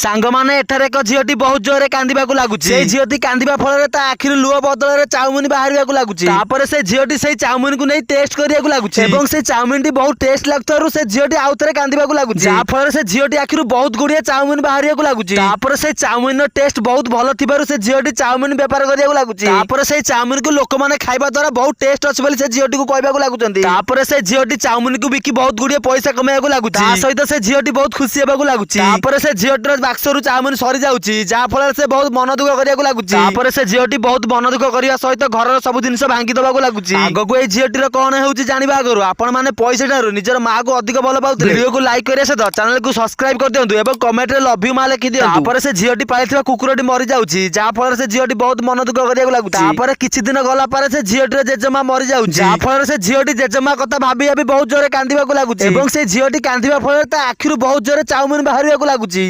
ସାଙ୍ଗମାନେ, ଏଠାରେ ଏକ ଝିଅଟି ବହୁତ ଜୋରରେ କାନ୍ଦିବାକୁ ଲାଗୁଛି। ସେଇ ଝିଅଟି କାନ୍ଦିବା ଫଳରେ ତା ଆଖିରୁ ଲୁହ ବଦଳରେ ଚାଉମିନ ବାହାରିବାକୁ ଲାଗୁଛି। ତାପରେ ସେ ଝିଅଟି ସେଇ ଚାଉମିନକୁ ନେଇ ଟେଷ୍ଟ କରିବାକୁ ଲାଗୁଛି ଏବଂ ସେ ଚାଉମିନଟି ବହୁତ ଟେଷ୍ଟ ଲାଗୁଥିବାରୁ ସେ ଝିଅଟି ଆଉ ଥରେ କାନ୍ଦିବାକୁ ଲାଗୁଛି, ଯାହା ଫଳରେ ସେ ଝିଅଟି ଆଖିରୁ ବହୁତ ଗୁଡିଏ ଚାଉମିନ ବାହାରିବାକୁ ଲାଗୁଛି। ତାପରେ ସେ ଚାଉମିନର ଟେଷ୍ଟ ବହୁତ ଭଲ ଥିବାରୁ ସେ ଝିଅଟି ଚାଉମିନ ବେପାର କରିବାକୁ ଲାଗୁଛି। ତାପରେ ସେଇ ଚାଉମିନକୁ ଲୋକମାନେ ଖାଇବା ଦ୍ୱାରା ବହୁତ ଟେଷ୍ଟ ଅଛି ବୋଲି ସେ ଝିଅଟିକୁ କହିବାକୁ ଲାଗୁଛନ୍ତି। ତାପରେ ସେ ଝିଅଟି ଚାଉମିନକୁ ବିକି ବହୁତ ଗୁଡିଏ ପଇସା କମେଇବାକୁ ଲାଗୁଛି। ତା ସହିତ ସେ ଝିଅଟି ବହୁତ ଖୁସି ହେବାକୁ ଲାଗୁଛି। ତାପରେ ସେ ଝିଅଟିର ବାକ୍ସରୁ ଚାଉମିନ ସରିଯାଉଛି, ଯାହା ଫଳରେ ସେ ବହୁତ ମନ ଦୁଃଖ କରିବାକୁ ଲାଗୁଛି। ତାପରେ ସେ ଝିଅଟି ବହୁତ ମନ ଦୁଃଖ କରିବା ସହିତ ଘରର ସବୁ ଜିନିଷ ଭାଙ୍ଗି ଦବାକୁ ଲାଗୁଛି। ଆଗକୁ ଏଇ ଝିଅଟିର କଣ ହେଉଛି ଜାଣିବା ଆଗରୁ ଆପଣ ମାନେ ପଇସା ଠାରୁ ନିଜର ମାକୁ ଅଧିକ ଭଲ ପାଉଥିଲେ ଭିଡିଓକୁ ଲାଇକ୍ କରିବା ସହିତ ଚ୍ୟାନେଲକୁ ସବସ୍କ୍ରାଇବ କରିଦିଅନ୍ତୁ ଏବଂ କମେଣ୍ଟରେ ଲଭ୍ you ମା ଲେଖି ଦିଅନ୍ତୁ। ତାପରେ ସେ ଝିଅଟି ପାଳିଥିବା କୁକୁରଟି ମରିଯାଉଛି, ଯାହା ଫଳରେ ସେ ଝିଅଟି ବହୁତ ମନ ଦୁଃଖ କରିବାକୁ ଲାଗୁଛି। ତାପରେ କିଛି ଦିନ ଗଲା ପରେ ସେ ଝିଅଟିର ଜେଜେମା ମରିଯାଉଛି, ଯାହା ଫଳରେ ସେ ଝିଅଟି ଜେଜେମା କଥା ଭାବି ଭାବି ବହୁତ ଜୋରେ କାନ୍ଦିବାକୁ ଲାଗୁଛି ଏବଂ ସେ ଝିଅଟି କାନ୍ଦିବା ଫଳରେ ତା ଆଖିରୁ ବହୁତ ଜୋରେ ଚାଉମିନ ବାହାରିବାକୁ ଲାଗୁଛି।